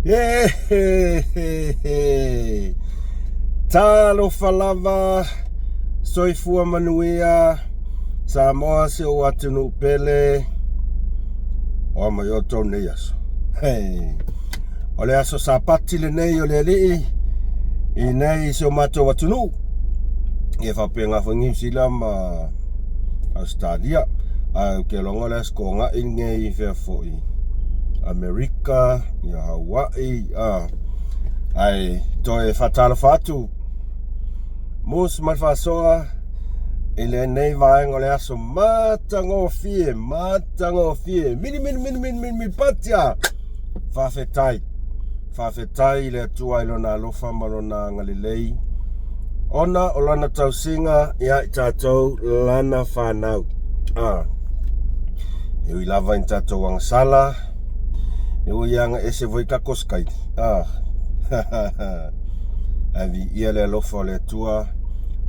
Ye! Talofa lava, soifua manuia, Samoa si ou atunuu pele, o a mai outou nei aso. Hey. O le aso Sapati lenei o le Alii i nei si o matou atunuu. Ia faapena foi Niu Sila ma Ausetalia. Ae ou te iloa o le aso Toonai lenei i fea foi Amerika, ia Hawaii, a. Ae toe faatalofa atu Mus ma le faasoa i lenei vaega o le aso matagofie, matagofie, mili mili mili mili mili mili patia. Faafetai, faafetai i le Atua i lona alofa ma lona agalelei, ona o lana tausiga ia i tatou lana fanau. Ah. E ui lava i tatou agasala, e ui aga ese foi tatou sikaili. Ah. Ae viia le alofa o le Atua,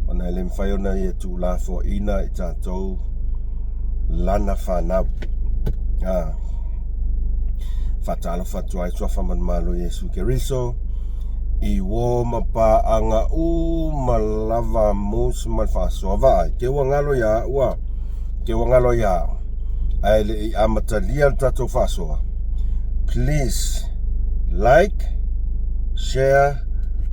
ona e le mafai ona ia tuulafoaiina i tatou lana fanau. Ah. Faatalofa atu ai Suafa ma le Malo Iesu Keriso i uō ma paaga uma lava mus ma le faasoa. Vaai, te ua galo iā au a, te ua galo iā au. Ae le i amatalia le tatou faasoa, please like, share,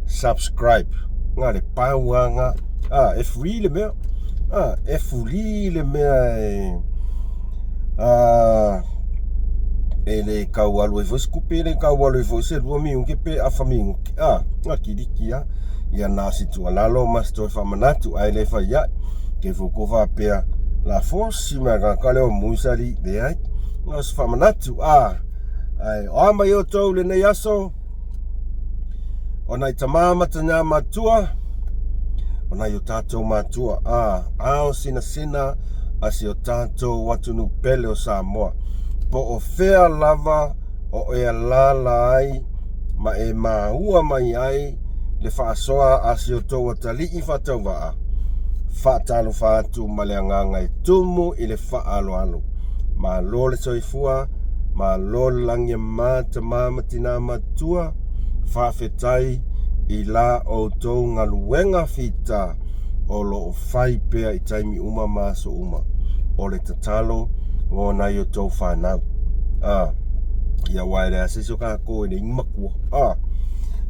subscribe. Ngā le pauanga, ah, e free le mea, ah, e free le mea e, ah, e le kau alu ai foi se tupe, e le kau alu ai foi se lua minute pe afa minute, ah, ngā kiliki a, ia na o se tuualalo ma se toe faamanatu, ae le fai ai, ke fo ko faapea, la fosi mai ka ka leo musa li, leai, na o se faamanatu, ah, ae o a mai outou lenei aso, o nai tamā ma tinā matua, o nai o tātou matua, ā, ao sinasina a si o tātou atunuu pele o Samoa. Po o fea lava o e alaala ai ma e māua mai ai le faasoa a si o tou atalii faatauvaa, faatalofa atu ma le agaga e tumu i le faaaloalo. Malo le soifua, malo le lagi e mama tama ma tinā matua, faafetai i la outou galuega fita o lo o fai pea i taimi uma ma aso uma. O le tatalo mo nai outou fanau. A, ia aua e leai se isi o tatou e leai ni matua. A,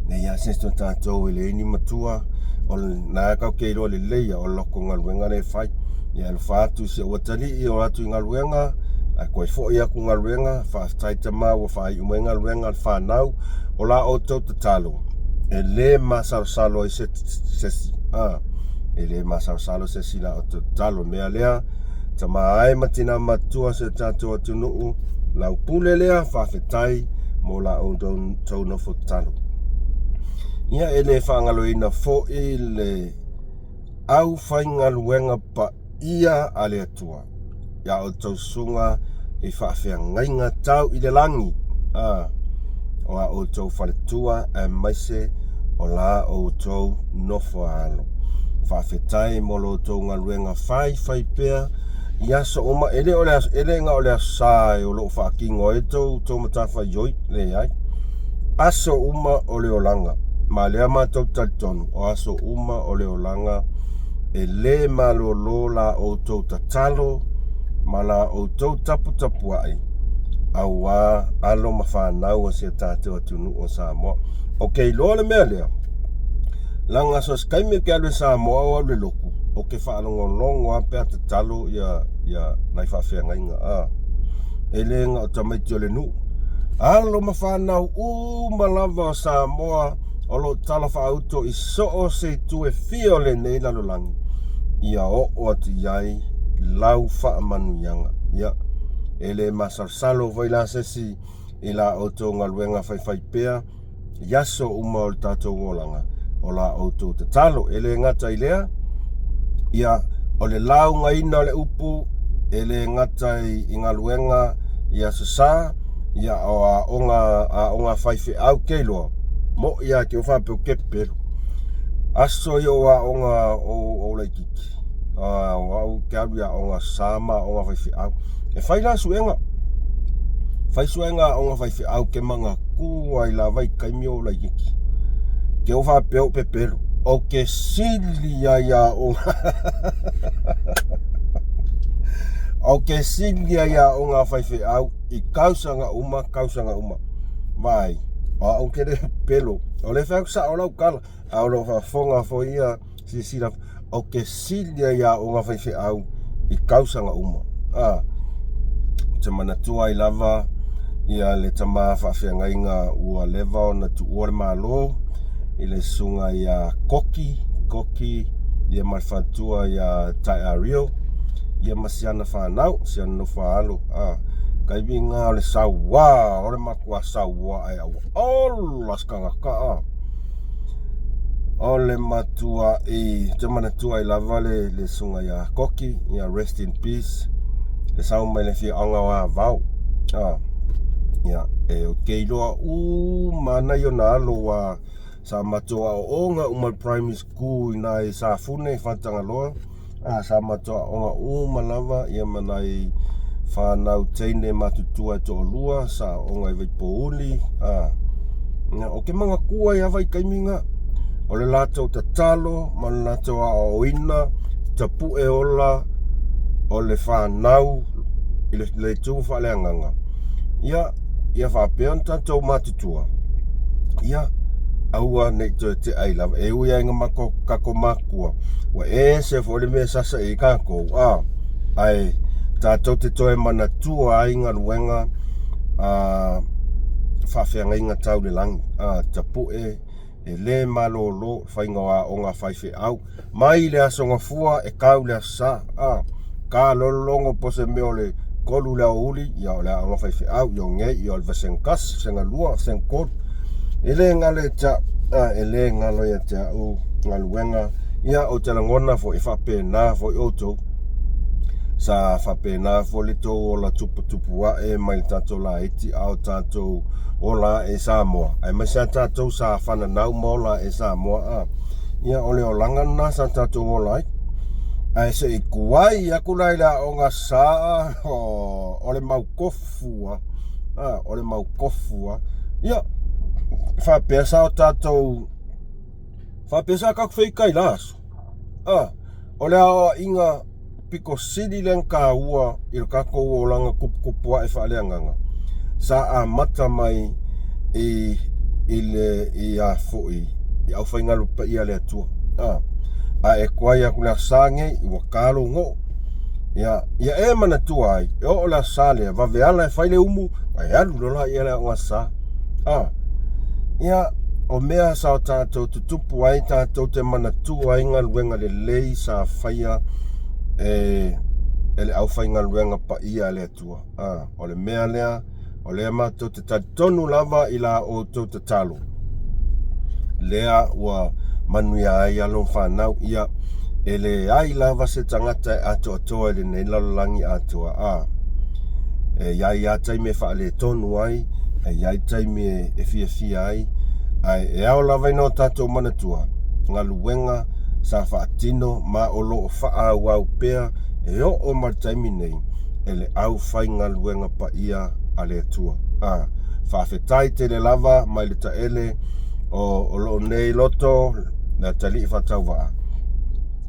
leai se isi o tatou e leai ni matua. O lena tatou te iloa lelei o le latou galuega lea e fai. Ia alofa atu i si ou atalii o atu i galuega, ae toe foi atu i galuega, faafetai tama ua faaiu mai galuega a le fanau, o la outou tatalo, e le masalosalo ai se isi, a, e le masalosalo se isi i la outou tatalo. O le mea lea, tama e ma tina matua o si o tatou atunuu, lau pule lea, faafetai mo la outou nofo tatalo. Ia, e le faagaloina foi le aufaigaluega paia a le Atua ia outou susuga i faafeagaiga tau i le lagi, a, o a outou faletua aemaise o la outou nofoaalo. Faafetai mo lo outou galuega faifai pea i aso uma, e le o le aso, e le na o le aso Sa o lo o faatino ai tou tou matafaioi, leai. Aso uma o le olaga, ma lea matou talitonu, o aso uma o le olaga e lē malōlō la outou tatalo ma la outou taputapuaʻi auā alo ma fanau a si o tatou atunuu o Samoa. Ou te iloa le mea lea, leaga so o se taimi ou te alu i Samoa o alu i le lotu, ou te faalogologo lava pe a tatalo ia, ia nai faafeagaiga, a, e le na o tamaiti o le nuu. Alo ma fanau uma lava o Samoa o lo o tala faauto i so o se itu e fia o lenei lalolagi, ia oo atu i ai lau faamanuiaga. Ia, e le masalosalo foi la se isi i la outou galuega faifaipea i aso uma o le tatou olaga, o la outou tatalo. E le gata i lea, ia, o le laugaina o le upu, e le gata i galuega i Aso Sa, ia o aoga, aoga faifeau ke iloa, moʻi lava ke faapea ke pelu. Aso ia o aoga o laitiiti, o au ke alu i aoga Sa ma aoga faifeau. E fai la suega, fai suega aoga faifeau ke maga manatua ai lava i taimi o laitiiti. Ke ou faapea ou pepelo, ou te sili ai aoga ou te sili ai aoga a faifeau i tausaga uma tausaga uma. Vaai, o au ou te le pepelo, o lea e fai atu sao lau tala, a o lo o faafofoga foi ia silasila, ou te sili ai aoga a faifeau i tausaga uma. A, ou te manatua ai lava ia le tama faafeagaiga ua leva ona tuua le Malo i le susuga ia Koki, Koki ia ma le faletua ia Taeario ia ma si ana fanau, si ana nofo a alo. A, taimi lena o le saua, o le matua saua ae ua ola se tagata a. O le matua'i, ou te manatua ai lava le, le susuga ia Koki, ia rest in peace, e sau mai le afioaga o Avao. A, ia, e ou te iloa uma ana i ona alo ua sa matou aooga uma i le primary school i ina i Safune i Fatagaloa. A, sa matou aooga uma lava ia ma nai fanau teine matutua e toalua sa aooga i Vaipouli. A, ia, ou te manatua ai lava i taimi na, o le latou tatalo ma le latou aoaoina tapue ola o le fanau i le, le itu faaleagaga. Ia, ia faapea ona tatou matutua, ia, aua ne i toe tea ai lava. E ui lava ina matou, tatou matutua, ua ese foi le mea e sasa i ai tatou, a, ae tatou te toe manatua ai galuega a faafeagaiga tau le lagi, a, tapue e le malolo faiga o aoga a faifeau mai le Aso Gafua e tau le Aso Sa, a, ta loa le logo po o se mea o le 3 i le aoauli, ia o le aoga faifeau, ia o nei, ia o le vasega 1, vasega 2, vasega 3. E le galo ia te au, a, e le galo ia te au galuega, ia ou te lagona foi e faapena foi outou. Sa faapena foi le tou ola tuputupu ae mai le tatou laiti a o tatou ola ae i Samoa, aemaise lava tatou sa fananau ma ola ae i Samoa, a. Ia, o le olaga lena sa tatou ola ai. Ae se i tuai atu la i le aoga sa, o le mau tofu lava. A, o le mau tofu lava. Ia, faapea sa o tatou, faapea sa tatou feitai i la aso. A, o le aoaiga pito sili lea ona taua i lo tatou olaga tuputupu ae faaleagaga, sa amata mai i i le i a foi i aufaigaluega paia a le Atua. A, a e tuai atu i le Aso Sa nei, ua ta lou goo. Ia, ia e manatua ai, e oo le Aso Sa lea, vave ala e fai le umu, ae alu loa laia i le aoga Aso Sa. A, ia, o mea sa o tatou tutupu ai, tatou te manatua ai galuega lelei sa faia e, e le aufaigaluega paia a le Atua. A, o le mea lea, o lea matou te talitonu lava i la outou tatalo, lea ua manuia ai alo ma fanau. Ia, e leai lava se tagata e atoatoa i lenei lalolagi atoa. A, e i ai lava taimi e faaletonu ai, e i ai taimi e fiafia ai, ae e ao lava ina o tatou manatua, galuega sa faatino ma o lo o faaauau pea e oo mai le taimi nei e le aufaigaluega paia a le Atua. A, faafetai tele lava mai le taele o, o lou nei loto, le atalii faatauvaa,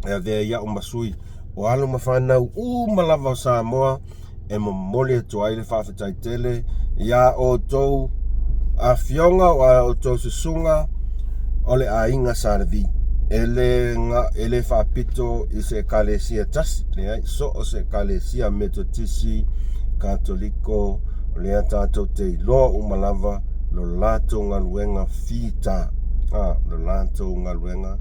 e avea ai au ma sui o alo ma fanau uma lava o Samoa e momoli atu ai le faafetai tele iā outou afioga o a outou susuga o le aiga Sa Levi. E le, e le faapito i se ekalesia e tasi, leai, so o se ekalesia Metotisi, Katoliko, o lea tatou te iloa uma lava lo latou galuega fita, a, lo latou galuega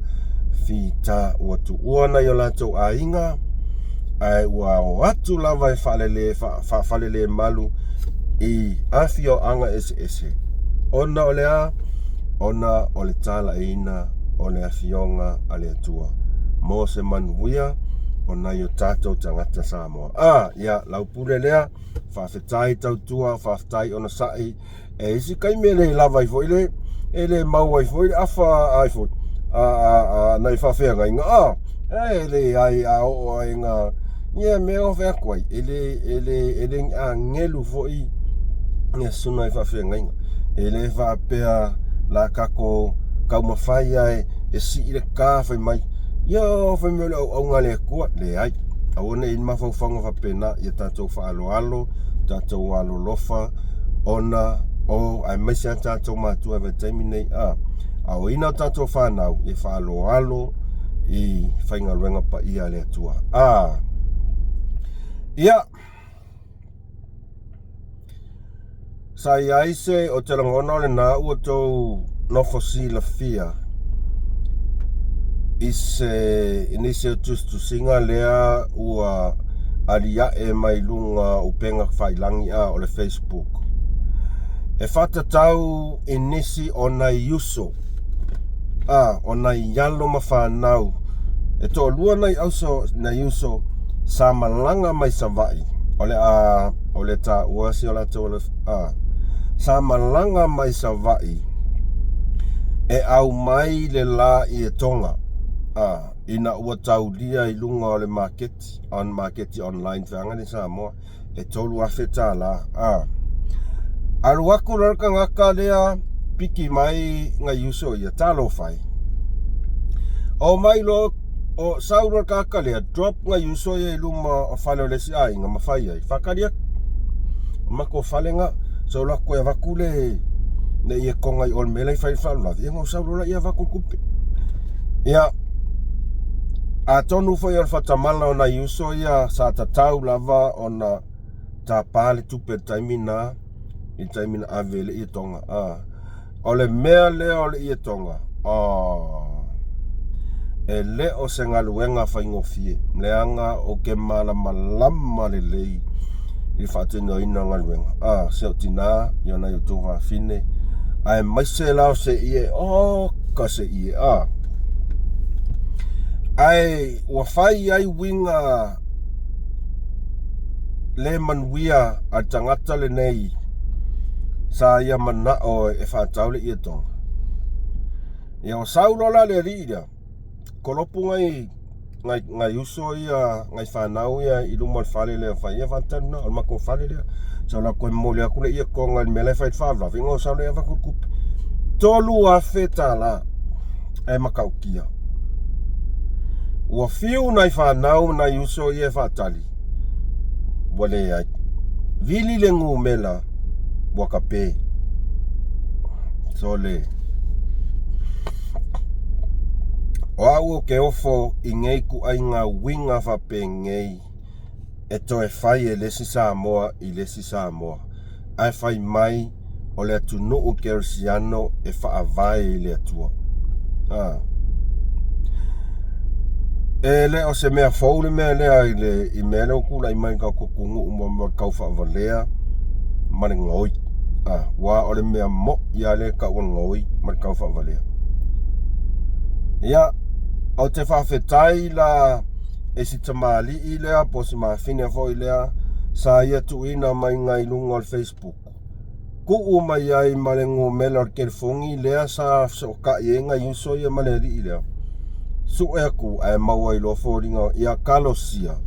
fita ua tuua nai o latou aiga, ae ua o atu lava e faalele, faafalelemalu i afioaga eseese, ona o le a? Ona o le talaiina o le Afioga a le Atua mo se manuia o nai o tatou tagata Samoa. A, ia, lau pule lea, faafetai tautua, faafetai onosai, E isi taimi e le lava ai foi le e le mau ai foi le afa ai foi a a a nai faafeagaiga a e leai a oo ai nga ia mea o fai atu ai e le e le e le ni agelu foi ia susuga i faafeagaiga. E le faapea la tatou taumafai a e sii le ta fai mai, ia fai mai o le auauna a le Atua. Leai, aua ne i i mafaufauga faapena, ia tatou faaaloalo, tatou alolofa ona o aemaise a tatou matua i vaitaimi nei a aoina o tatou fanau e faaaloalo i faigaluega paia a le Atua. A ia Sa i ai se o te lagona o lena ua tou nofo silafia i se i nisi o tusitusiga lea ua alia'e mai luga o upega tafailagi a o le Facebook e faatatau i nisi o nai uso a o nai alo ma fanau e toalua nai auso nai uso sa malaga mai Savaii o le a o le taua si o latou a sa malaga mai Savaii e aumai le la ietoga a ina ua taulia i luga o le maketi on maketi online feagana i Samoa e $3,000 a. Alu aku la le tagata lea piki mai nai uso ia, talofa e. O mai loa o sau loa le tagata lea, drop nai uso ia i luma o fale o le isi aiga ma fai ai, faatali atu. O matou fale na, sau loa toe avatu le le ietoga i o le mea la e fai le faalavelave, ia ona sau loa lea avatu le tupe. Ia, atonu foi o le faatamala o nai uso ia sa tatau lava ona tapa le tupe i le taimi na, i le taimi na ave ai le ietoga. A, o le mea lea o le ietoga, oh, e le o se galuega faigofie, leaga ou te malamalama lelei i le faatinoina o galuega. A, si au tinā, ia nai outou vafine, aemaise la o se ie, oka se ie, a. Ae ua fai ai uiga le manuia a le tagata lenei sa ia manao e faatau le ietoga. Ia ua sau loa la le alii lea, kolopu nai nai nai uso ia, nai fanau ia i luma o le fale lea fai ia faatali na, o le matou fale lea. Sau la toe momoli atu le ietoga i le mea la e fai le faalavelave, ona sau lea avatu le tupe. $3,000 ae matautia. Ua fiu nai fanau ma nai uso ia e faatali, ua leai. Vili le numera ua kape. Sole. O au ou te ofo i nei ituaiga uiga faapenei e toe fai e le isi Samoa i le isi Samoa, ae fai mai o le atunuu kerisiano e faavae i le Atua. A. E le o se mea fou le mea lea i le i mea lea ua tulai mai i le tatou atunuu mo le tau faavalea ma le gaoi. A, aua o le mea moi lava lea e tau o le gaoi ma le tau faavalea. Ia, ou te faafetai la i si tamalii lea po o si mafine foi lea sa ia tuuina mai i luga o le Facebook. Tuu mai ai ma le numera o le telefoni lea sa fesootai ai nai uso ia ma le alii lea. Sue atu ae maua ai loa foliga ia talosia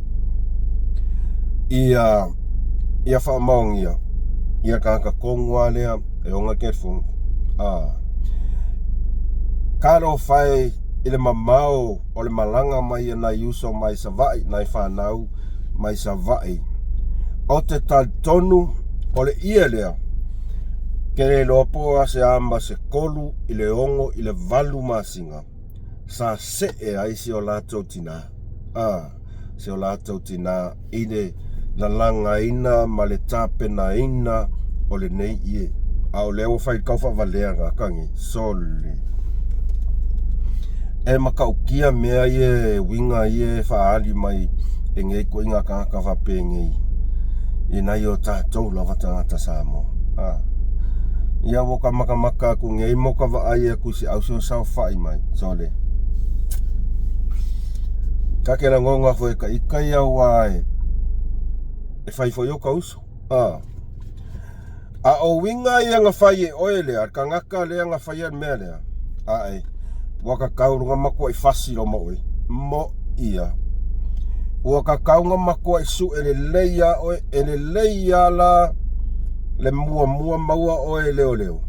ia ia faamaonia ia tagata tonu lava lea e ona le telefoni. A talofa e i le mamao o le malaga mai a nai uso mai Savaii, nai fanau mai Savaii. Ou te talitonu o le ie lea, ke le iloa po o se a ma se 3 i le 6 i le 8 masina sa see ai si o latou tinā, a, si o latou tinā i le lalagaina ma le tapenaina o lenei ie. A o lea ua fai kau faavalea gata nei, sole. E matautia mea ia e uiga ia e faaali mai e nei ituaiga tagata faapenei i nai o tatou lava tagata Samoa. A. Ia ua ka matamata atu nei mo ka vaai atu i se auso saofai mai, sole. Ta te lagona foi e ka ika ia aua e e fai foi o ka uso. A. A o uiga ia na fai e oe lea, le tagata lea na faia le mea lea, ae ua tatau ona matuai fasi loa ma oe. Mo ia. Ua tatau ona matuai sue lelei lava oe, e lelei lava la le muamua maua oe e leoleo.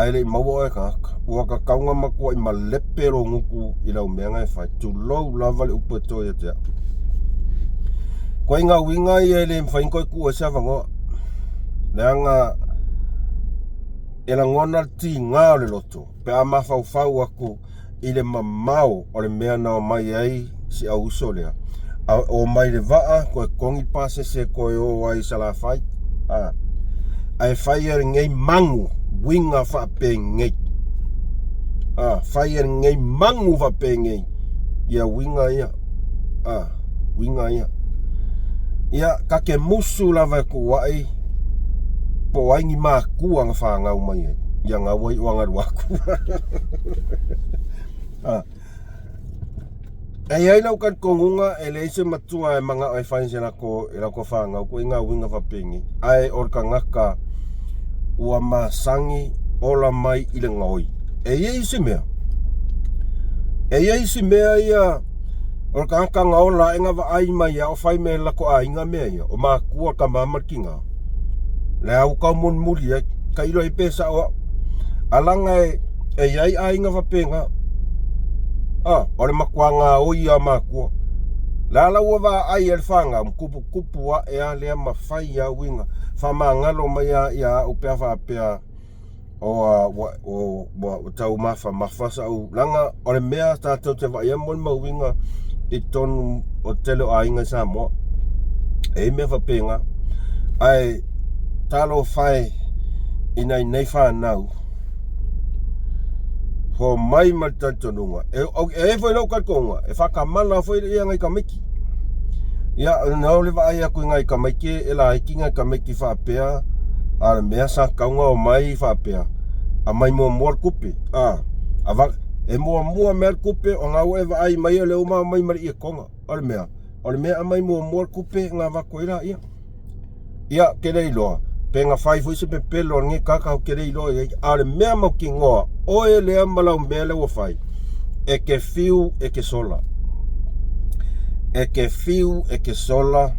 Ae le i maua oe e tagata. Ua tatau ona matuai malepe lou gutu i lau mea na e fai. Tulou lava le upu e to ia te au. Ituaiga uiga ia e le mafai ona toe tuu ai se avanoa. Leaga e lagona le tiga o le loto pe a mafaufau atu i le mamao o le mea na omai ai si au uso lea. A omai le vaa, toe togi pasese toe o ai i Salafai. A, ae fai e lenei magu uiga faapenei. A, fai e lenei magu faapenei ia uiga ia. A, uiga ia. Ia, ta te musu lava e tuuai po o ai ni matua na fanau mai ai. Ia na ua iu lava ina alu atu. A. E i ai lau talitonuga e leai se matua e manao e fai se lako i lako fanau ituaiga uiga faapenei. Ae o le tagata ua masani ola mai i le gaoi. E i ai isi mea, e i ai isi mea ia o le tagata na ola ae na vaai mai lava o fai mai e le latou aiga mea ia, o matua, tama ma le tina. Lea ua tau mulimuli ai, tailo ai pe sao au. A laga e i ai aiga faapena. A, o le matua gaoi lava o matua. Le a la ua vaai ai le fanau, ma tuputupu ae lava lea ma fai lava uiga, faamagalo mai lava ia au pe a faapea ua tau mafamafa sau leaga o le mea tatou te vaai ai ma molimauina i totonu o le tele o aiga i Samoa. E i ai mea faapena. Ae talofa e i nai nei fanau homai ma le talitonuga. E i ai foi lou talitonuga, e faatamala foi ia nai tamaiti. Ia, na o le vaai atu i nai tamaiti e laiti nai tamaiti faapea, a o le mea sa tatau ona omai faapea, aumai muamua le tupe. A, e muamua mai le tupe ona ua e vaai mai o lea ua omai ma le ietoga. O le mea, o le mea aumai muamua le tupe ona avatu ai laia. Ia, ou te le iloa pe na fai foi se pepelo a lenei tagata, ou te le iloa i ai. A o le mea mautinoa, oe lea ma lau mea lea ua fai, e te fiu e te sola. E te fiu e te sola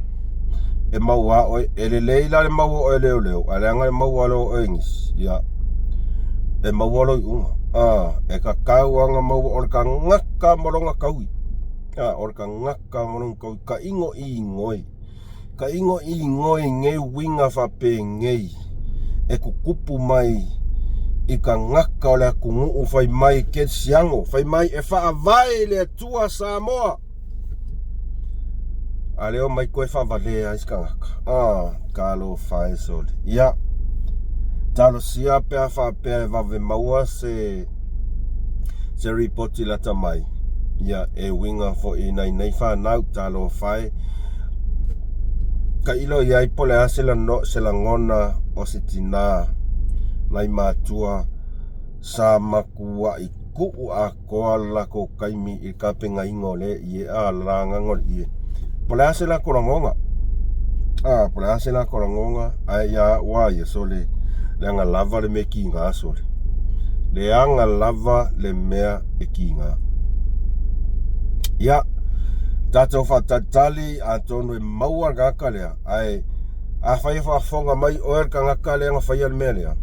e maua oe. E lelei la le maua o oe e leoleo, ae leaga le maua loa o oe e nisi, ia, e maua lou iuga. A, e tatau lava ona maua o le tagata ma lona taui. A, o le tagata ma lona taui, ka igoigoi. Ka igoigoi nei uiga faapenei e tutupu mai i tagata o le atunuu fai mai kerisiano, fai mai e faavae i le Atua Samoa. A lea omai toe faavalea ai se tagata. Ah, talofa e sole. Ia, talosia pe a faapea e vave maua se se ripoti lata mai. Ia, e uiga foi i nai nei fanau, talofa e. Tailo i ai po o le a se lagona o se tinā nai matua sa matuai tuu atoa le latou taimi i le tapenaina o lea ie, a, le lagaga o le ie. Po o le a se latou lagona? A, po o le a se latou lagona, ae ia au lava ia, sole, leaga lava le mea e tiga, sole. Leaga lava le mea e tiga. Ia, tatou faatalitali atonu e maua le tagata lea, ae afai e faafofoga mai oe le tagata lea na faia le mea lea,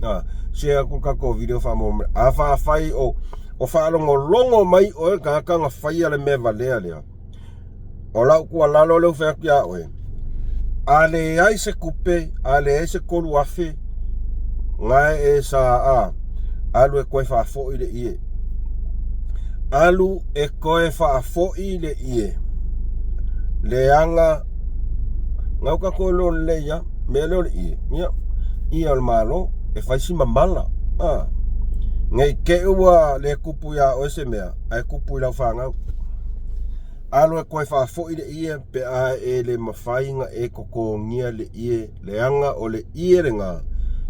a, share atu le tatou video faamolemole. A afai o faalogologo mai oe le tagata na faia le mea valea lea, O lau tuualalo lea ua fai atu ia oe, a leai se tupe, a leai se 3000, gae e sa a, alu e toe faafoi le ie. Alu e toe faafoi le ie. Leaga, gau tatou iloa lelei lava, mea lea o le ie, ia, ie o le Malo, e fai si mamala. A, ne i te i ua le tupu ia oe se mea, ae tupu i lau fanau. Alo e toe faafoi le ie pe a e le mafai na e totogia le ie leaga o le ie lena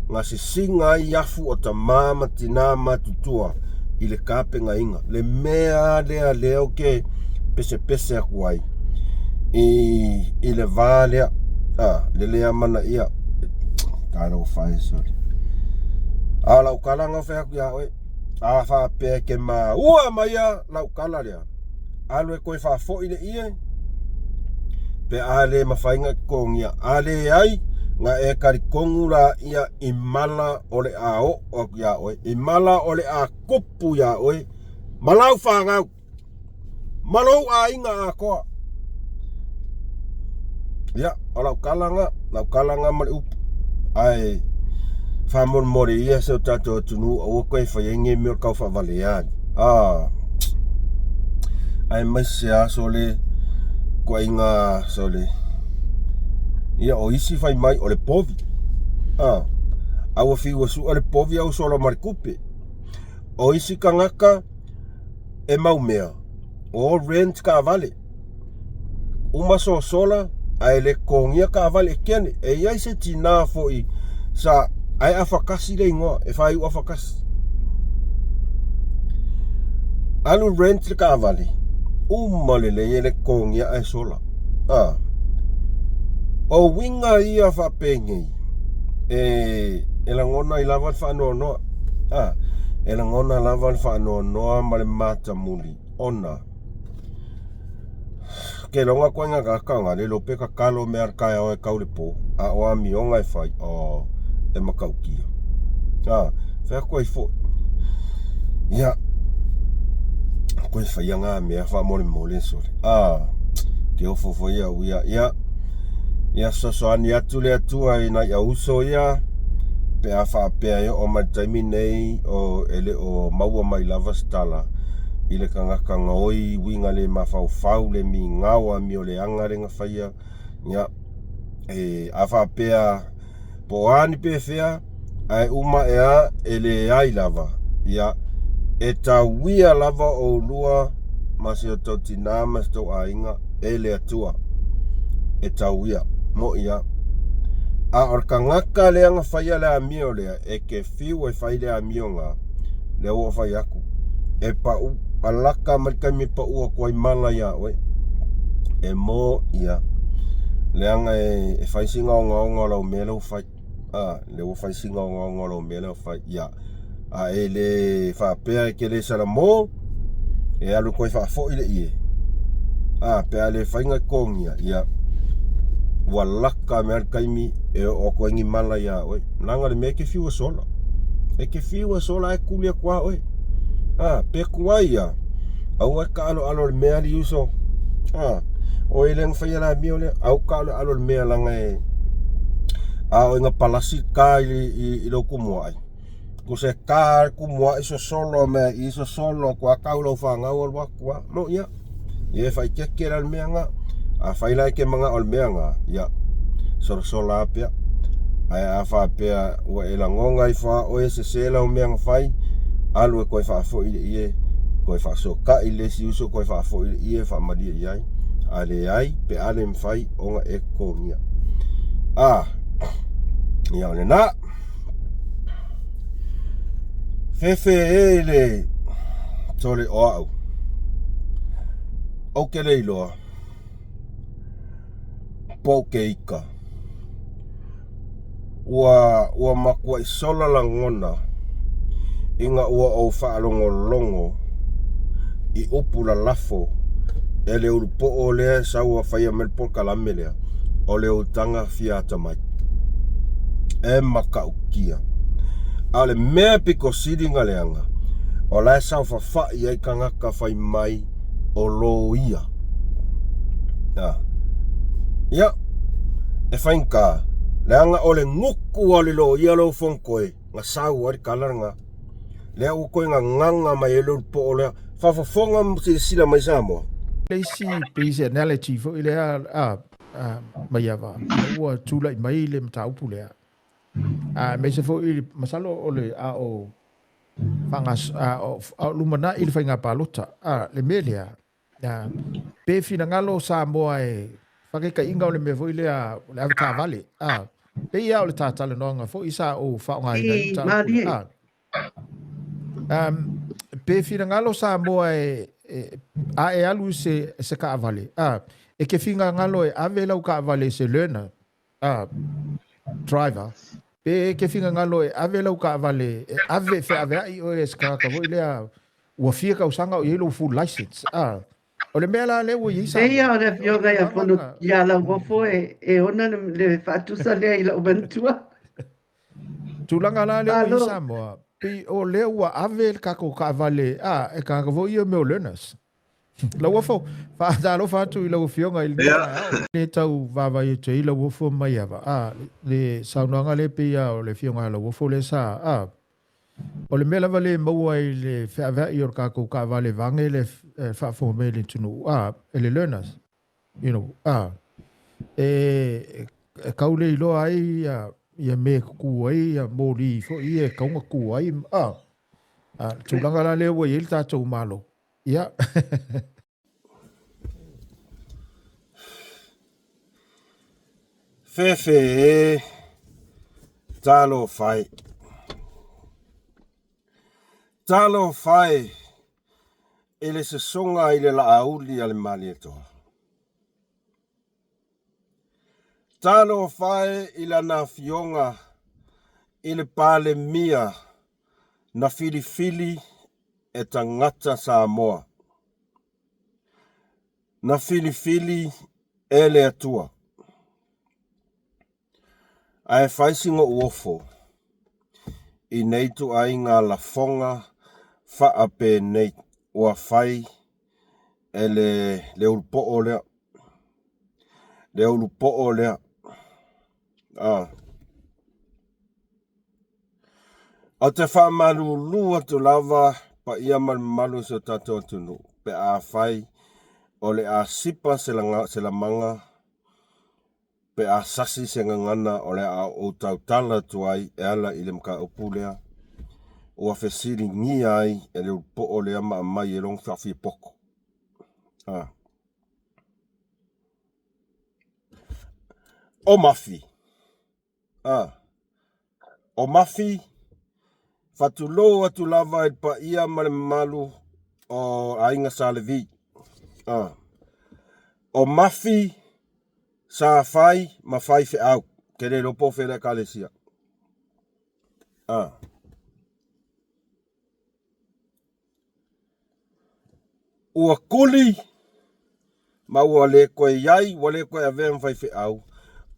na sisiga ai afu o tama ma tina matutua i le tapenaina le mea lea lea ou te pesepese atu ai i le va lea a le le amanaia talofa e sole a o lau tala na fai atu ia oe a faapea e te maua maia lau tala lea Alu e toe faafoi le ie, pe a le mafai ona totogia. A leai, Na e talitonu laia i mala o le a oo atu iā oe, i mala o le a tupu iā oe ma lau fanau, ma lou aiga atoa. Ia, o lau tala lena, lau tala lena ma le upu. Ae faamolemole ia si o tatou atunuu aua toe fai ai nei mea o le tau faavalea ai. Ah, aemaise lava sole ituaiga sole. Ia, o isi fai mai o le povi. Ah, a ua fiu e sue le povi a ua sola ma le tupe. O isi tagata e mau mea, o rent taavale. Uma sosola ae le totogia taavale e kene. E i ai se tinā foi sa ae afatasi le igoa, e faaiu afatasi. Alu rent le taavale, uma lelei e le totogia ae sola. A. O uiga ia faapenei, e, e lagona ai lava le faanoanoa. A. E lagona lava le faanoanoa ma le matamuli ona Ke loga koe nga ka nga le lope ka kalo me al taeao e kau le po, a o amioga e fai, oh, e matautia. A, fai atu ai foi. Ia, koe faia ngā mea faamolemole sole. A, ke ofo foi au ia, ia, ia fesoasoani atu le Atua i nai auuso ia, pe a faapea e oo mai le taimi nei o e le o maua mai lava se tala i le tagata gaoi uiga le mafaufau le migao amio leaga le na faia, ia, e, a faapea po o a ni pefea ae uma ae lava e leai lava, ia, e tauia lava oulua ma si o tou tinā ma si tou aiga e le Atua, e tauia, moʻi lava. A o le tagata lea na faia le amio lea, e te fiu e fai le amio na, lea ua ou fai atu, e pau alaka mai le taimi e pau atu ai mala iā oe, e moʻi lava, leaga e fai sina ogaoga o lau mea lea ua fai. A, lea ua fai sina ogaoga o lau mea lea ua fai. Ia, a e le faapea e te le salamo, e alu toe faafoi le ie. A, pe a le fai na totogia, ia, ua laka mai lava le taimi e oo atu ai ni mala iā oe. Leaga o le mea e te fiu e sola. E te fiu e sola ae tuli atu lava oe. A, pe tuai lava, aua e taaloalo i le mea alii uso. A, o oe lea na faia le amio lea, aua e taaloalo i le mea leaga e a oo ina palasi le ta i lou tumuai, tusa e ta le tumuai sosolo mai i i sosolo atu lava tau i lau fanau alu atu lava. Moʻi lava. Ia e faaeteete la le mea lena. Afai la e te manao i le mea lena, ia, solasola lava pea. Ae a faapea ua e lagona ifo lava oe e sese lau mea na fai, alu e toe faafoi i le ie, toe faasootai i le isi uso toe faafoi i le ie faamalie i ai. A leai, pe a le mafai ona e totogia. A, ia o lena. Fefe e le tole o au. Ou te le iloa po o ke ika. Ua, ua matuai sola lagona ina ua ou faalogologo i upu lalafo e le ulupoo lea e sau a faia mai le polokalame lea o le utaga fia atamai. E matautia. A o le mea pito sili ona leaga, o la e saofafai ai tagata fai mai o loia. A. Ia, e faigata, leaga o le gutu lava o le loia lea ua fonotoe, na sau ai le tala lena. Lea ua toe gagaga mai ai le ulupo'o lea. Faafofoga ma silasila mai Samoa. Le isi pei se analogy foi lea a, a, Maiava, ina ua tulai mai le mataupu lea. A, aemaise foi masalo o le a o faagas, a o, a o lumanai le faiga palota. A, le mea lea, a, pe finagalo Samoa e faataitaiga o le mea foi lea o le avetaavale. A, pei lava o le ta talanoaga foi sa ou faaaogaina ai le mataupu lea. A, Um, pe finagalo Samoa e, e, a e alu i se, se kaavale, a, e ke fingagalo e ave lau kaavale i se learner, a, driver, pe e ke fingagalo e ave lau kaavale, e ave feaveai oe e se tagata foi lea ua fia tausaga o i ai lou full license, a. O le mea la lea ua i ai Pei Samoa, o le o le afioga ia tulaga Fono lena. ia Lauofo e ona le faatusa lea i lou manatua. Tulaga la lea ua i ai Malo. Samoa, pei o lea ua ave le tatou taavale a e tagata foi ia mea o learners. Lauofo, faatalofa atu i lau Afioga i lenei taeao. Le tau vaavaai atu ai Lauofo Maiava, a, le saunoaga lea pei lava o le Afioga ia Lauofo lea sa, a, o le mea lava lea e maua i le feaveai o le tatou taavale vaeane le faafofoga mai a le atunuu, a, e le learners, you know, a, e, e tau le iloa ai ia, ia mea e tutu ai ia moli foi ia e tatau ona tu ai, a, a, le tulaga la lea ua i ai le tatou Malo. Ia. Fefe e, talofa e. Talofa e i le sosoga i le laauli a le Malietoa. Talofa e i lana afioga i le Palemia na filifili e tagata Samoa, na filifili e le Atua. Ae fai sina ou ofo i nei ituaiga lafoga faapenei ua fai e le le ulupoo lea, le ulupoo lea. Ah. Ou te faamalulu atu lava paia ma le mamalu o si o tatou atunuu pe afai o le a sipa se lamaga pe a sasi se gagana o le a ou tautala atu ai e ala i le mataupu lea ua fesiligia ai e le ulupoo lea ma aumai e lona faafiapoto. Ah. O Mafi. A. O Mafi, faatulou atu lava i le paia ma le mamalu o Aiga Sa Levi. A. O Mafi sa fai ma faifeau, ke le iloa po o fea le Ekalesia. A. Ua kuli ma ua le toe i ai, ua le toe avea ma faifeau,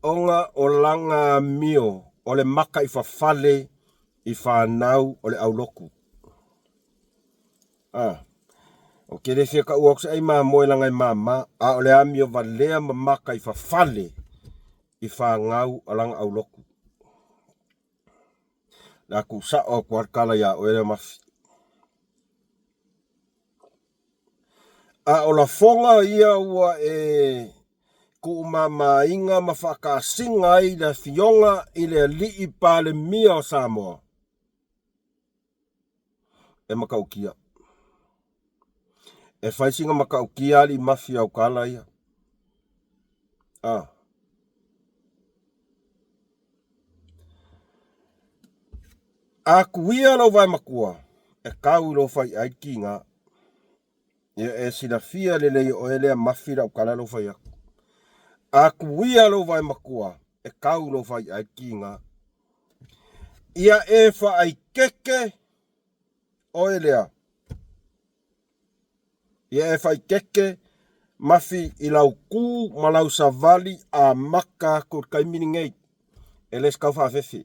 ona o lana amio o le maka i fafale i fanau o le aulotu. A, ou te le fia taua atu se ai mamoe leaga e mama, a o le amio valea ma maka i fafale i fanau a lana aulotu. Le a tuusao atu lava le tala ia oe lea Mafi. A o lafoga ia ua e tuumamaina ma faatasiga ai le Afioga i le Alii Palemia o Samoa, e matautia. E fai sina matautia alii Mafi au tala ia. A. A kuia lou vae matua, e kau i lou faiʻai le kiga. Ia e silafia lelei e oe lea mafi lau tala lou fai atu. A kuia lou vae matua, e kau i lou faiʻai le kiga. Ia e faaikeke oe lea. Ia e faaikeke mafi i lau ku ma lau savali a maka atu i le taimi lenei, e le se tau faafefe.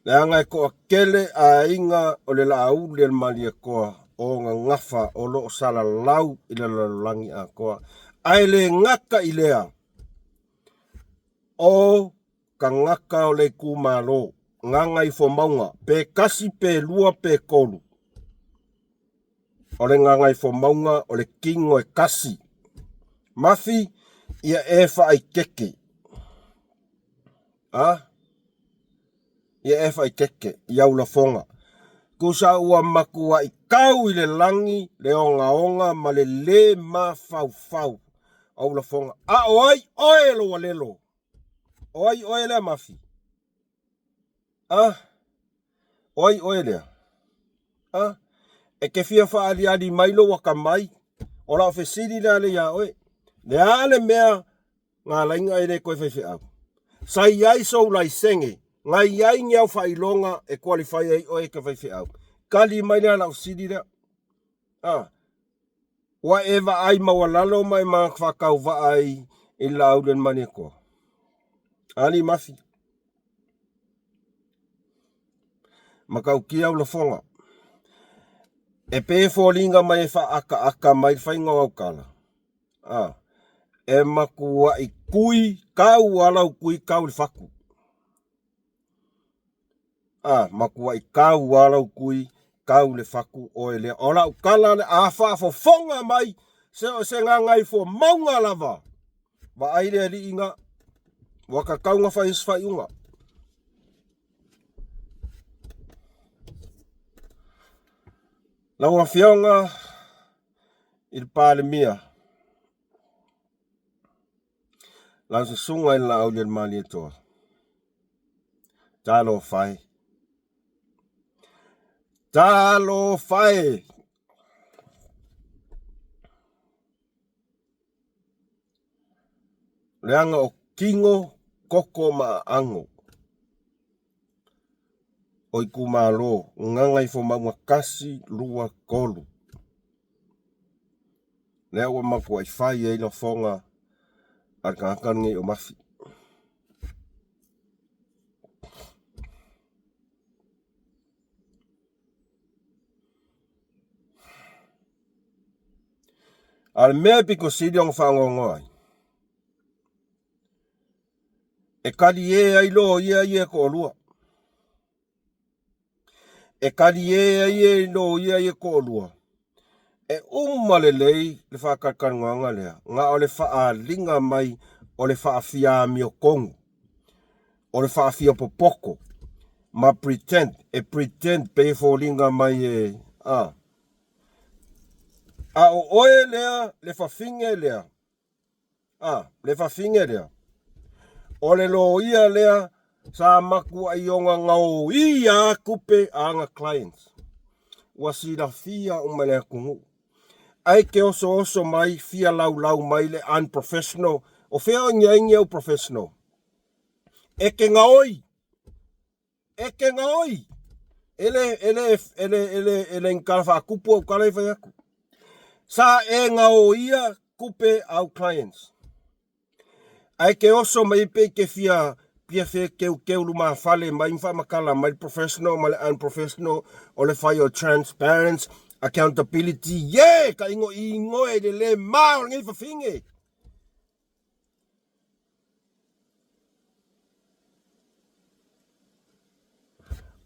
Leaga e toatele aiga o le Laauli a le Malietoa o gagafa o lo o salalau i le lalolagi atoa, ae le gata i lea, o tagata o le itumalo, Gagaifomauga, pe tasi pe lua pe tolu. O le Gagaifomauga o le tino e tasi. Mafi, ia e faaikeke. A? Ia e faaikeke i au lafoga. Tusa ua matuai tau i le lagi le ogaoga ma le le mafaufau o au lafoga. A o ai oe lou alelo? O ai oe lea Mafi? A? O ai oe lea? A? E te fia faaaliali mai lou atamai, o lau fesili lea lea ia oe. Le a le mea ngā laina e le toe faifeau? Sa i ai sou laisene, na i ai ni au faailoga e qualify ai oe e te faifeau. Tali mai lea lau fesili lea. A? Ua e vaai maualalo ma e faatauvaa ai i le Laauli a le Malietoa. Alii Mafi, matautia au lafoga. E pei e foliga mai e faaataata mai le faiga o au tala, a, e matuai tui tau lava lau tui tau i le fatu. A, matuai tau lava lau tui tau le fatu oe lea. O lau tala lea, a faafofoga mai se o se gagaifomauga lava, vaai le alii na, ua tatau ona fai ai se faaiuga. Lau Afioga i le Palemia, lau Susuga i le Laaulialemalietoa, Talofa e. Talofa e. Leaga o tino, koko ma aano o itumalo Gagaifomauga 1, 2, 3. Lea ua matuai fai ai lafoga a le tagata lenei o Mafi. A o le mea e pito sili ona faanoanoa ai, e talie ai loia ia e toalua. E talie ai e loia ia e toalua, e uma lelei le faatalatalanoaga lea, na o le faaaliga mai o le faafia amiotonu, o le faafia popoto, ma pretend, e pretend pei e foliga mai e, a. A o oe lea, le fafine lea, A, le fafine lea, o le loia lea sa matuai ona gaoia a tupe a ana clients. Ua silafia uma e le atunuu. Ae te osooso mai, fia laulau mai le unprofessional. O fea o i ai ni au professional? E te gaoi! E te gaoi! E le, e le, e le, e le, e le ni tala faatupu au tala e fai atu. Sa e gaoia tupe au clients. Ae ke oso mai pe i ke fia fia fe keu keu lumafale mai ma faamatala mai le professional ma le unprofessional o le fai o transparence, accountability, ye! Ka ingo ingoe le le ma o lenei fafine.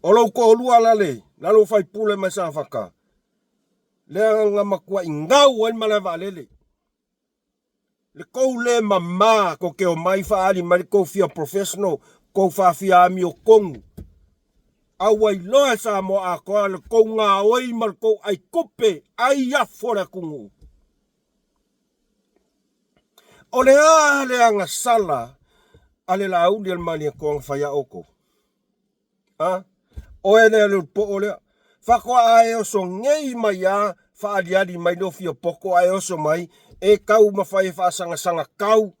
O lou toalua la le la lou faipule mai Safata, lea na matuai gau ai le malae vaalele. Le tou le mama tou te omai faaali mai le tou fia professional, tou faafia amiotonu. A ua iloa e Samoa atoa le tou gaoi ma le tou ai tupe, ai afo le atunuu. O le a le agasala a le Laauli a le Malietoa na fai a outou? A? Oe lea le poo lea. Faatoa e oso nei mai a faaaliali mai lou fia poto ae oso mai e tau mafai e faasagasanga tau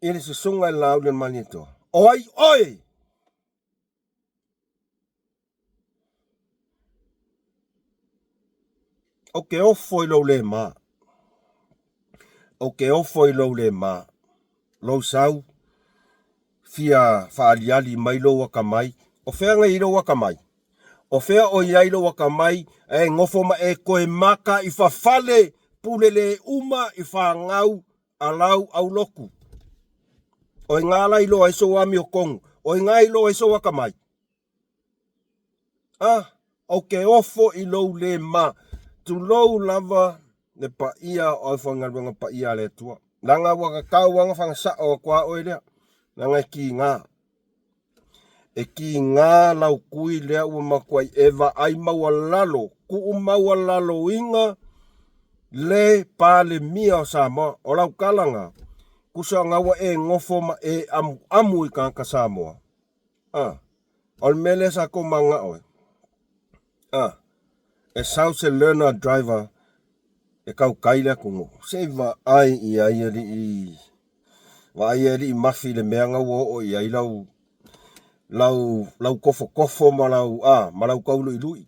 i le susuga i le Laauli a le Malietoa. O ai oe? Ou te ofo i lou le ma. Ou te ofo i lou le ma. Lou sau, fia faaaliali mai lou atamai. O fea nei lou atamai? O fea o i ai lou atamai ae nofo ma e toe maka i fafale pule le uma i fanau a lau aulotu? O i ngā la iloa ai sou amiotonu? O i ngā iloa ai sou atamai? A, ou te ofo i lou le ma, tulou lava le paia o aufaigaluega paia a le Atua. Leaga ua tatau lava ona fagasao atu a oe lea, leaga e kiga. E kiga lau kui lea ua matuai e vaai maualalo, tuu maualaloina le Palemia o Samoa. O lau tala na, tusa ona ua e nofo ma e amuamu i tagata Samoa. A, o le mea lea sa tou manao ai. A, e sau se learner driver e tautai le atunuu. Se i vaai i ai alii, vaai i alii mafi i le mea na ua oo i ai lau, lau, lau tofotofo ma lau, a, ma lau tauluilui.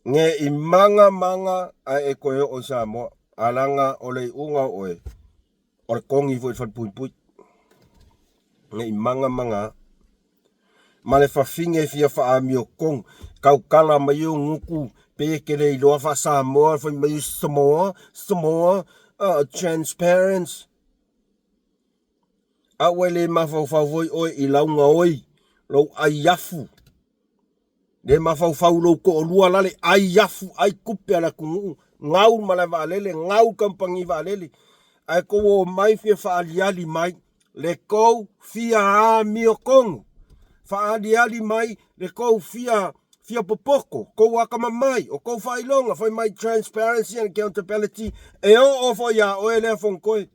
Ne i maga maga ae e toe oo i Samoa, a leaga o le iuga o oe, o le kogi foi i le falepuipui. Ne i maga maga ma le fafine fia faaamiotonu, tautala mai ou gutu pe e te le iloa faa-Samoa fai mai Samoa, Samoa, transparent. A ua le mafaufau foi oe i lau gaoi, lou ai afu. Le mafaufau lou toalua la le ai afu ai tupe a le atunuu, gau le malae vaalele, gau le kamupani vaalele, ae tou omai fia faaaliali mai le tou fia amiotonu, faaaliali mai le tou fia fia popoto, tou atamamai, o tou faailoga, fai mai transparency and accountability, e oo foi ia oe lea Fonotoe.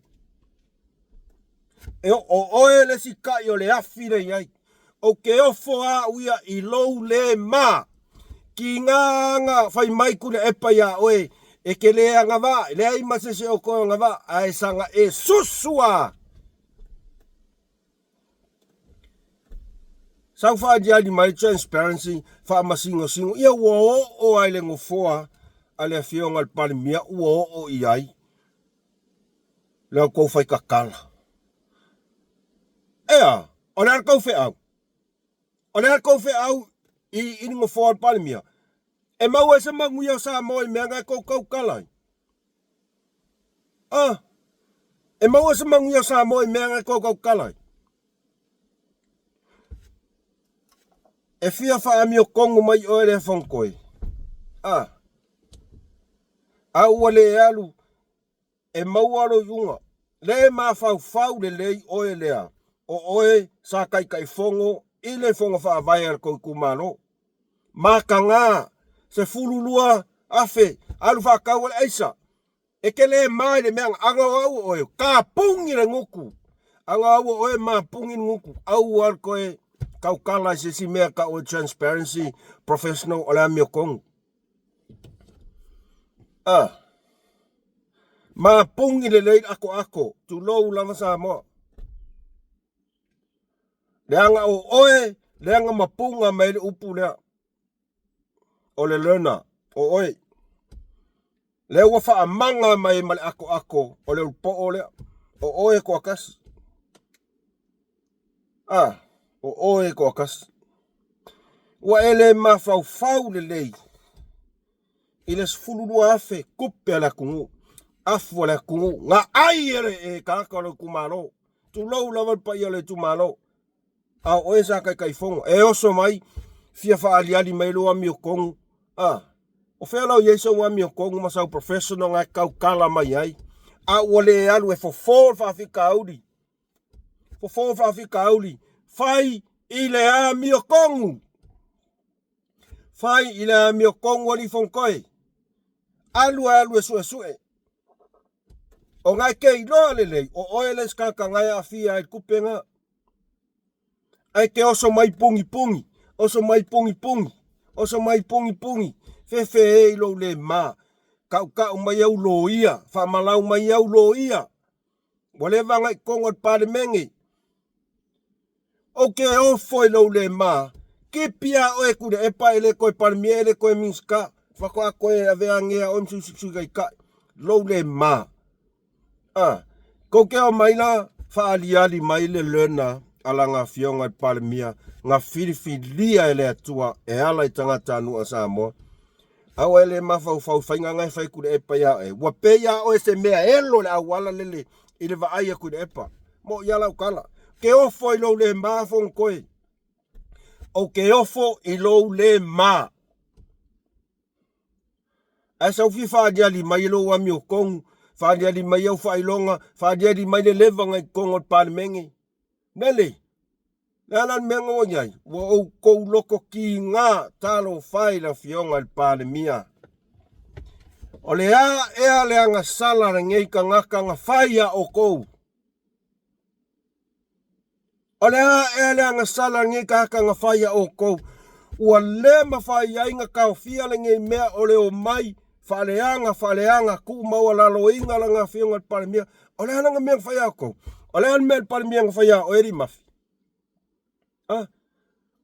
E o oe le isi taʻi o le afi le i ai. Ou te ofo au ia i lou le ma. Kiga aga fai mai Tuilaepa iā oe, e te le agavaa, e leai ma se isi o toe agavaa, ae saga e susu a. Sau faaaliali mai transparency, faamasinosino, ia ua oo lava i le nofoa a le Afioga i le Palemia ua oo i ai la outou faitatala. Ea, o le a le tou feau? O le a le tou feau i, i le nofoa o le Palemia? E maua ai se manuia o Samoa i mea na e tou tautala ai? Ah, e maua se manuia o Samoa i mea na e tou tautala ai? E fia faamiotonu mai oe lea Fonotoe. Ah, a ua le alu e maua lou iuga. Le mafaufau lelei oe lea, o oe sa Taitaifono i le Fono Faavae a le tou itumalo. Mataga, 12,000, alu faatau ai le aisa. E te le ma i le mea na aga o au o oe, tapuni le gutu. Aga au o oe mapuni le gutu, aua le toe tautala i se isi mea tau o transparency professional o le amiotonu. Ah. Mapugi lelei le atoato, tulou lava Samoa. Leaga o oe, leaga mapuga mai le upu lea. O le learner, o oe. Lea ua faamaga mai ma le atoato o le ulupoo lea. O oe toatasi. Ah, o oe toatasi. Ua e le mafaufau lelei i le 12,000 tupe a le atunuu, afu a le atunuu, na ai e le e tagata o le itumalo. Tulou lava le paia o le itumalo. A o oe sa Taitaifono, e oso mai, fia faaaliali mai lou amiotonu. A, o fea la o i ai sou amiotonu ma sau professional na e tautala mai ai, a ua le alu e fofo le faafitauli. Fofo le faafitauli, fai i le amiotonu. Fai i le amiotonu alii Fonotoe. Alu e alu e suesue. O na e te iloa lelei, o oe le isi tagata na e aafia ai i le tupe na. Ae te oso mai pugipugī, oso mai pugipugī, oso mai pugipugī, fefe e i lou le ma. Tautau mai au loia, faamalau mai au loia. Ua leva ona i totonu o le Palemene. Ou te ofo i lou le ma. Kipi a oe Tuilaepa e le toe Palemia e le toe Minisita. Faatoa toe avea agea oe ma Sui Taitai. Lou le ma. A. Tou te omai la faaaliali mai le learner a lana afioga i le Palemia na filifilia e le Atua e ala i tagatanuu a Samoa. Aua e le mafaufau i faiga na e fai Tuilaepa ia oe. Ua pei a oe se mea elo le auala lele i le vaai a Tuilaepa. Moʻi a lau tala. Ke ofo i lou le ma Fonotoe. Ou te ofo i lou le ma. Ae sau fia faaaliali mai e lou amiotonu, faaaliali mai au faailoga, faaaliali mai le leva na i totonu o le Palemene. Nele, le a la le mea na ua i ai? Ua outou loto kiga, talofa e i le Afioga i le Palemia. O le a ea le agasala a lenei tagata na fai iā outou? O le a ea le agasala a lenei tagata na fai iā outou? Ua le mafai ai na taofia lenei mea o le omai faaleaga faaleaga tuumaualaloina lana Afioga i le Palemia. O le a lana mea na fai ia outou? O le a le mea le Palemia na fai ia oe Limafi? Ah,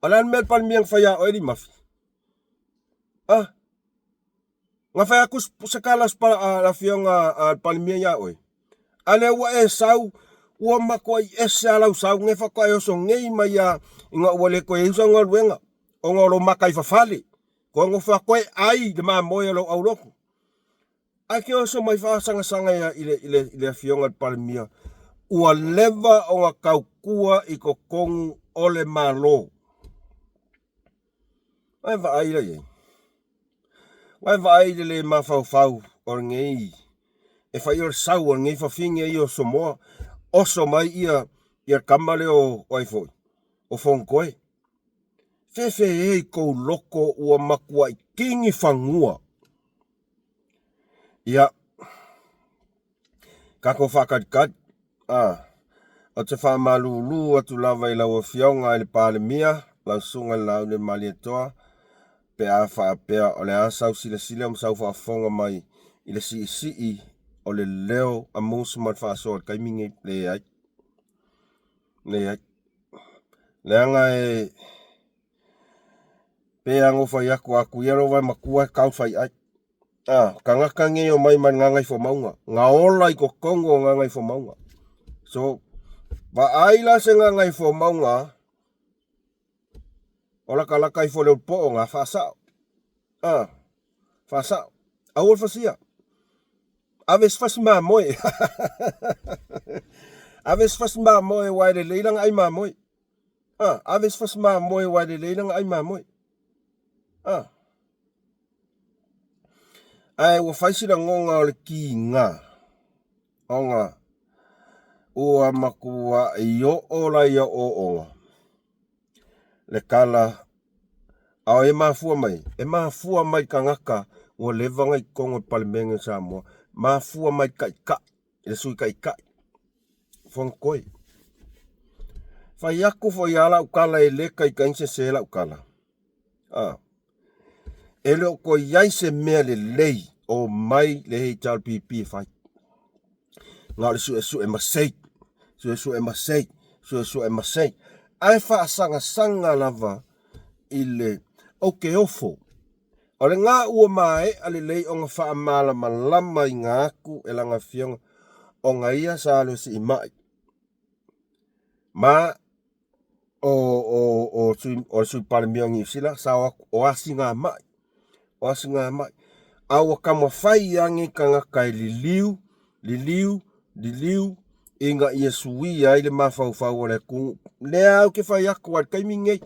o le a le mea le Palemia na fai ia oe Limafi? Ah. Na fai atu se kala a le afioga a le Palemia ia oe, a lea ua e sau, ua matuai ese lava lau sau, nei faatoa e oso nei mai lava ina ua le toe i ai sau galuega, ona o lou mataifafale, toe nofo atu e ai le mamoe a lou aulotu. Ae te oso mai faasangasaga i le afioga i le Palemia, ua leva ona tautua i totonu o le Malo. Ae vaai la i ai. Ae vaai i le le mafaufau o lenei e fai o le sau o lenei fafine ia o Samoa, oso mai ia le tama lea o ai foi, o Fonotoe. Fefe e i kou loto ua matuai kini fanua. Ia, tatou faatalitali, a, ou te faamalulu atu lava i lau Afioga i le Palemia, lau Susuga i le Laaulialemalietoa, pe a faapea o le a sau silasila ma sau faafofoga mai i le siisii o le leo a Musa ma le faasoa i le taimi lenei. Leai. Leai. Leaga e Pei lava ona ou fai atu, a tuia lou vae matua e kau fai ai. A, tagata nei e omai mai le Gagaifomauga, na ola i totonu o Gagaifomauga. So, vaai la se Gagaifomauga o latalata ifo i le ulupo'o na faasa'o. A, faasa'o. Aua le fasia. Ave se fasi mamoe. Ave se fasi mamoe aua e lelei lana ai mamoe. A, ave se fasi mamoe aua e lelei lana ai mamoe. A. Ae ua fai si lagona o le kiga, ona ua matuai oo la ia ooooga le tala a o e mafua mai, e mafua mai tagata ua leva ona i totonu o le Palemene o Samoa, mafua mai taitai i le Sui Taitai, Fonotoe. Fai atu foi lava lau tala e le taitai sese lau tala. A. E le o toe i ai se mea lelei o mai le HRPP e fai. Na o le suesue masei, suesue masei, suesue masei. Ae faasagasaga lava i le ou te ofo. O lena ua maea lelei ona faamalamalamaina atu e lana afioga ona ia sa alu e siimai ma o o o sui o le Sui Palemia o Niu Sila sa o atu o asiga mai, o asiga mai. A ua taumafai lava nei tagata e liliu, liliu, liliu ina ia suia ai le mafaufau o le atunuu. Lea ou te fai atu ai i le taimi lenei,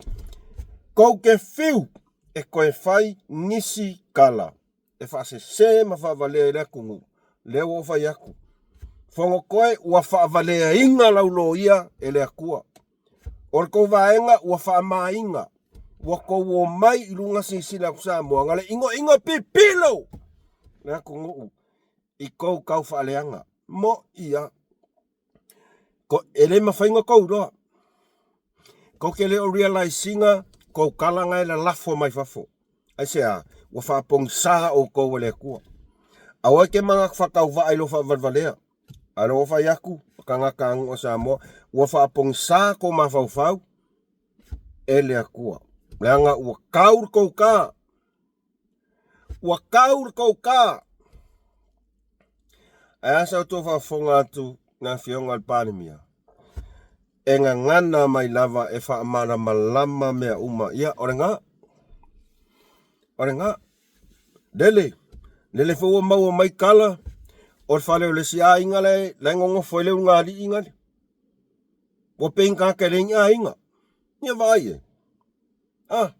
tou te fiu e toe fai nisi tala e faasese ma faavalea i le atunuu, lea ua ou fai atu, Fonotoe ua faavaleaina lau loia e le Atua. O le tou vaega ua faamaina, ua tou omai i luga silasila atu Samoa, na le inoino pipilo le atunuu i tou tau faaleaga. Mo'i a. Ko, e le mafai ona tou iloa. Kou te le o realize ina kou tala na e lalafo mai fafo. Aisea? Ua faapogisā outou e le Atua. Aua e te manatu faatauvaa i lou faavalevalea. Ae ua fai atu, tagata aganuu a Samoa, ua faapogisā kou mafaufau e le Atua. Leaga ua tau le tou ta. Ua tau le tou ta. Ae a sa outou faafofoga atu i le Afioga i le Palemia? E gagana mai lava e faamalamalama mea uma. Ia, o lena. O lena. Lele. Lele foi ua maua mai tala o le fale o le isi aiga la e, la e nonofo ai le ulugalii gale. Ua pei ni tagata e leai ni aiga. Ia vaai e. Ah,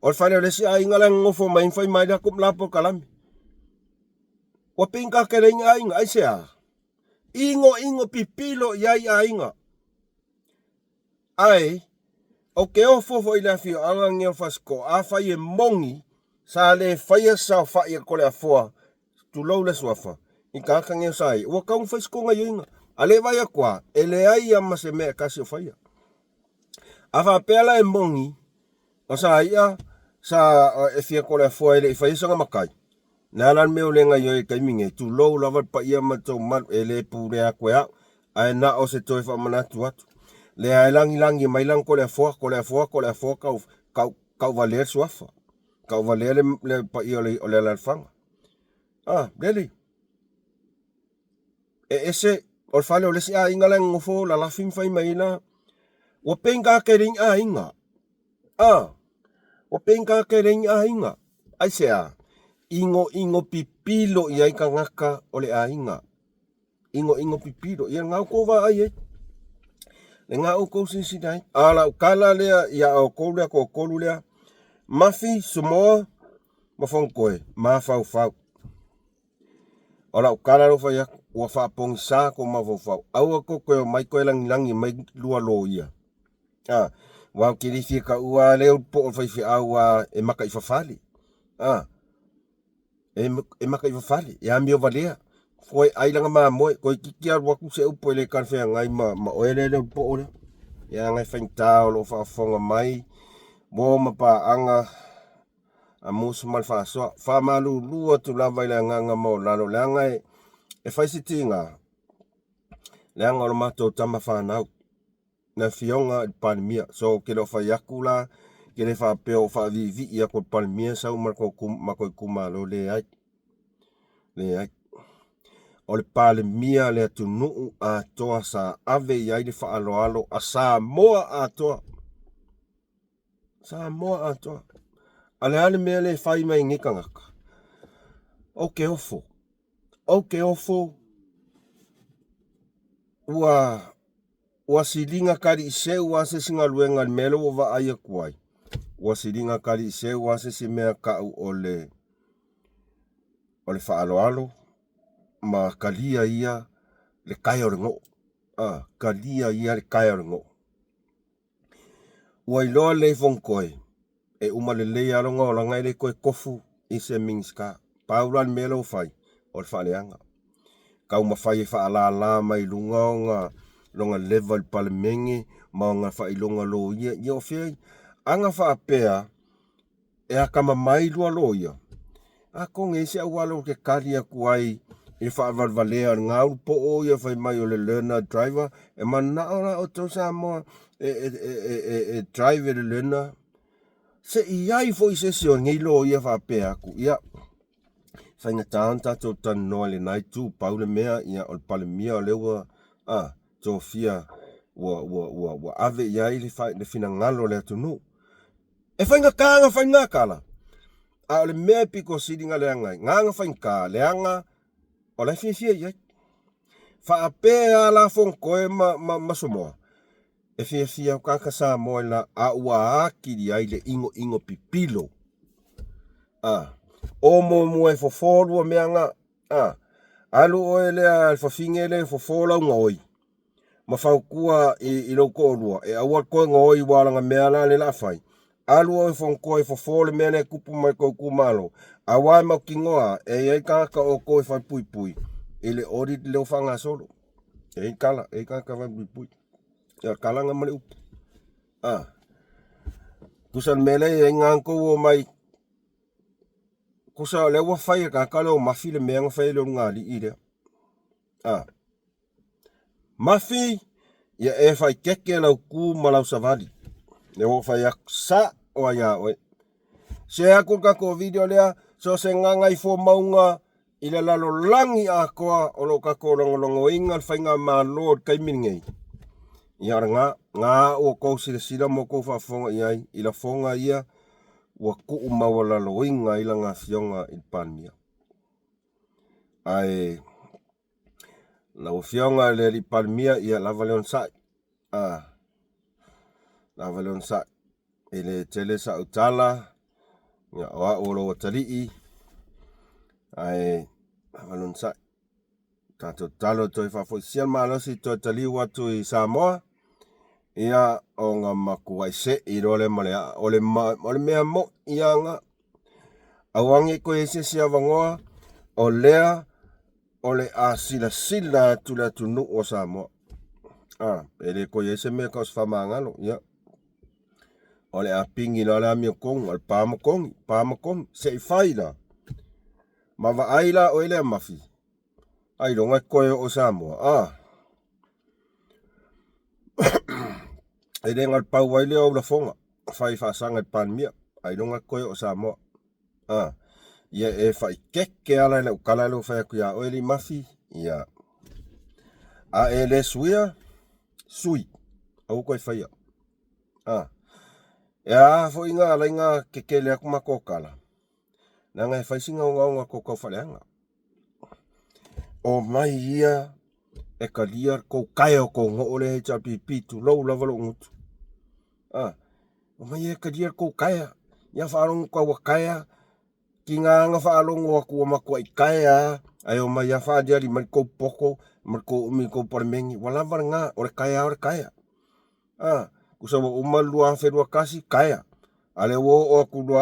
o le fale o le isi aiga la e nonofo mai ma fai mai le atu la polokalame. Ua pei ni tagata e leai ni aiga. Aisea? Inoino pipilo i ai aiga. Ae, ou te ofo foi i le afioaga lenei o Fasitoa, afai e moni, sa le faia se saofai a Toleafoa, tulou le suafa, i tagata nei o sa i, ua tatau ona fai se tou gaioiga. A le vaai atu lava, e leai lava ma se mea e tasi o faia. A faapea la e moni, O sa i'a sa e fia Toleafoa e le i faia sana matai. Le a la le mea ua le gaioia i le taimi nei? Tulou lava le paia ma le tou malu, e le pulea atu e au, ae na o se toe faamanatu atu. Lea e lagilagi mai lana Toleafoa, Toleafoa, Toleafoa, tau, tau, tauvalea le suafa, tauvalea le, le paia o le, o le alaalafaga. Ah, lele. E ese, o le fale o le isi aiga la e nonofo lalafi ma fai mai la, ua pei ka ke le aiga. Ah, ua pei ka ke le aiga. Aisea? Igoigo pipilo i ai tagata o le aiga. Igoigo pipilo. Ia lena outou vaai ai. Lena outou silasila ai. A o lau tala lea ia outou lea toatolu lea, Mafi, Samoa ma Fonotoe, mafaufau. O lau tala lea ua fai atu, ua faapogisa tou mafaufau. Aua tou toe omai toe lagilagi mai lua loia. A, aua ou te le fia taua lava lea po o le faifeau lava e mataifafale. A, e, e mataifafale, e amio valea. Toe ai lana mamoe, toeitiiti alu atu se upu e le talafeagai ma, ma oe lea le poo lea. Leaga e faigata o lo o faafofoga mai uo ma paaga a musu ma le faasoa. Faamalulu atu lava i le agaga maualalo, leaga e, e fai se tiga, leaga o le matou tama fanau, le afioga i le Palemia. So ou te le o fai atu la, ke le faapea o faaviivii atu e le Palemia sau ma le matou itumalo, leai. Leai. O le Palemia le atunuu atoa sa ave i ai le faaaloalo a Samoa atoa. Samoa atoa. A le a le mea le fai mai nei tagata? Ou te ofo. Ou te ofo ua ua siliga taliiseu lava se isi galuega i le mea lea ua vaai atu ai. Ua siliga taliiseu lava se isi mea tau o le o le faaaloalo ma talia ia le tae o le noo. A, talia ia le tae o le noo. Ua iloa lelei Fonotoe, e uma lelei lava lona olaga e le toe tofu i se Minisita. Pau la le mea lea ua fai, o le faaleaga. Taumafai e faalala mai luga ona lona leva i le Palemene ma ona faailoga loia. Ia o fea ana faapea e atamamai lua loia, atonu e i ai se auala ou te tali atu ai i le faavalevalea o le gaulu po o ia fai mai o le learner driver. E manao la outou Samoa e, e, e, e, e, e drive e le learner. Se i ai foi se isi o nei loia faapea atu, ia, faigata ona tatou talanoa i lena itu, pau le mea, ia, o le Palemia o lea ua, a, tofia, ua, ua, ua, ua ave i ai le, le finagalo o le atunuu. E faigata ona fai lena tala, a o le mea e pito sili ona leaga ai, na ona faigata, leaga o la e fiafia i ai. Faapea lava la Fonotoe ma, ma, ma Samoa, e fiafia au tagata Samoa i la, a ua atili ai le igoigo pipilo. A, o muamua e fofo lua mea na, a, alu oe lea le fafine lea e fofo lau gaoi, ma fautua i, i lou toalua, e aua le toe gaoi ua lana mea la le la fai. Alu oe Fonotoe e fofo le mea lea e tupu mai tou itumalo, aua e mautinoa e i ai tagata o outou e falepuipui i le audit lea ua faagasolo. E i ai tala, e i ai tagata falepuipui. Ia, o le talaga ma le upu. A, tusa le mea lea e i ai na outou omai, tusa o lea ua fai e le tagata lea o Mafi le mea na fai e le ulugalii lea. A, Mafi, ia e faitete lau tu ma lau savali. Lea ua fai atu, sa o ai a oe. Share atu le tatou video lea, so se gagaifomauga i le lalolagi atoa o lo o tatou lagolagoina le faigamalo i le taimi lenei. Ia o lena, na ua outou silasila ma outou faafofoga i ai i lafoga ia ua tuu maualaloina ai lana afioga i le Palemia. Ae lau afioga i le alii Palemia, ia lava le onosai. Ah, lava le onosai. E le tele sa'u tala, ia, o au o lou atalii, ae lava le onosai. Tatou tatalo e toe faafoisia le malosi toe taliu atu i Samoa, ia, ona matuai se'i loa lea ma le aa. O le, ma, o le mea mo'i lava aua ne i toe i ai se isi avanoa, o lea o le a silasila atu le atunuu o Samoa. A, e le toe i ai se mea tau o se faamagalo, ia. O le a pigi loa le amiotonu, o le pa ma togi, pa ma togi, se i fai la. Ma vaai la oe lea Mafi, ailoga e toe oo i Samoa, a. E le na o le pau ai lea o au lafoga, fai faasaga i le Palemia, ailoga e toe oo i Samoa. A. Ia e faaikeke ala i lau tala lea ua fai atu ia oe Limafi, ia. A e le suia, sui, aua toe faia. A. E a foi na alai na kekele atu matou tala, leaga e fai sina ogaoga tou tau faaleaga. Omai ia e talia le tou tae o tou noo lea HRPP, tulou lava lou gutu. A. Omai ia e talia le tou taea. Ia faalogo tau ua taea, tiga na faalogo atu ua matuai taea lava, ae omai lava faaaliali mai le tou poto ma le tou umi i le tou Palemene. Ua lava lena, o le taea lava o le taea. A, tusa ua uma le 2021, taea. A o lea ua oo atu i le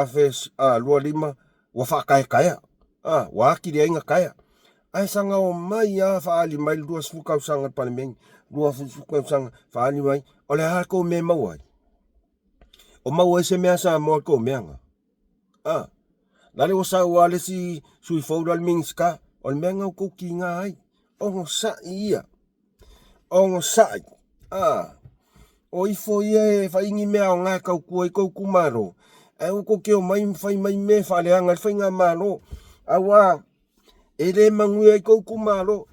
2025, ua faataetaea. A, ua atili ai ona taea. Ae saga omai lava faaali mai le 20 tausaga i le Palemene, 20 tausaga faaali mai, o le a le tou mea e maua ai? O maua ai se mea a Samoa i le tou mea lena? A, lale ua sau lava le isi sui fou la le Minisita, o le mea lena ua tou tiga ai. Onosai ia. Onosai. A, o ifo ia e fai ni mea aoga e tautua ai tou itumalo, ae aua tou te omai ma fai mai mea e faaleaga ai le faigamalo. Aua e le manuia ai tou itumalo.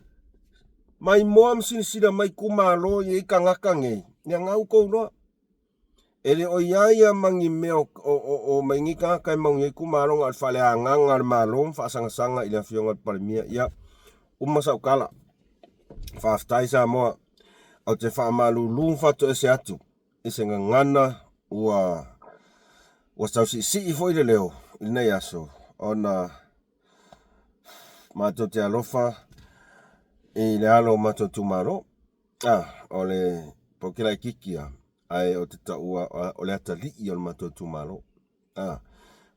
Maimoa ma silasila mai itumalo e i ai tagata nei, ia na ua tou iloa. E le o i ai lava ma ni mea o omai nei tagata e manuia ai itumalo na o le faaleagaga a le Malo ma faasagasaga i le Afioga i le Palemia. Ia, uma sau tala. Faafetai Samoa. Ou te faamalulu ma faatoese atu i se gagana ua ua tau siisii foi le leo i lenei aso ona matou te alofa i le alo o matou itumalo. Ah, o le poke laitiiti lava, ae ou te taua o le atalii o le matou itumalo. Ah,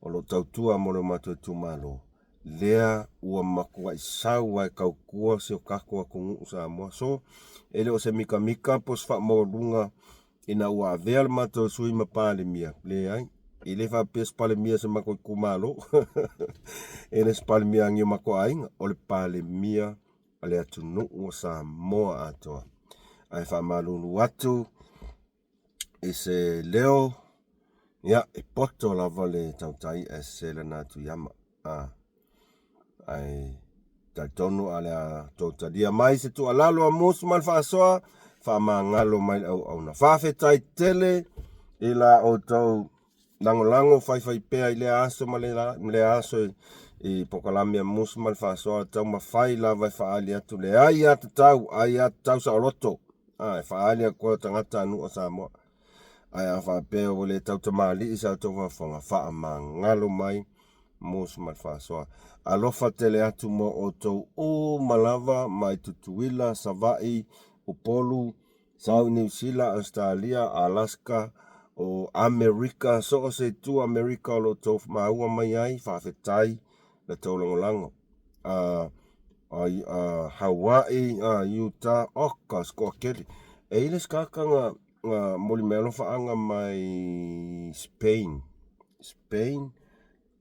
o lo o tautua mo le matou itumalo, lea ua matuai sau lava e tautua si o tatou atunuu Samoa. So, e le o se mitamita po o se faamaualuga ina ua avea le matou sui ma Palemia, leai. E le faapea se Palemia o se matou itumalo, e le o se Palemia a ni o matou aiga, o le Palemia a le atunuu o Samoa atoa. Ae faamalulu atu i se leo, ia, e poto lava le tautai ae sese lana atu iama. A, ae talitonu a le a tou talia mai se tuualalo a Musu ma le faasoa, faamagalo mai le auauna. Faafetai tele i la outou lagolago faifaipea i lea aso ma lea aso i polokalame a Musu ma le Faasoa, taumafai lava e faaali atu le aiatatau, aiatatau saoloto, a, e faaali atu ai o tagata a nuu o Samoa. Ae a faapea ua le tau tamalii sa outou faafofoga, faamagalo mai Musu ma le Faasoa. Alofa tele atu mo outou uma lava mai Tutuila, Savaii, Upolu, Sau i Niu Sila, Ausetalia, Alaska, o Amerika, so o se itu o Amerika o lo o tou maua mai ai, faafetai le tou lagolago. Hawaii, Utah, oka, se toatele. E i ai le isi tagata na, na moli mai alofaaga mai Spain, Spain,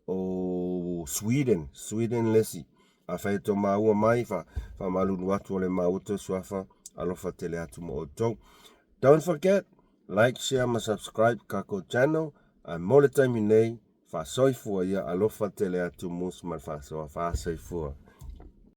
o Sweden, Sweden le isi. Afai e tou maua mai, fa, faamalulu atu o le maua tou suafa, alofa tele atu mo outou. Don't forget, like, share ma subscribe kako channel. Ae mo le taimi nei, faasoifua ia, alofa tele atu, mus ma le faasoa, faasoifua.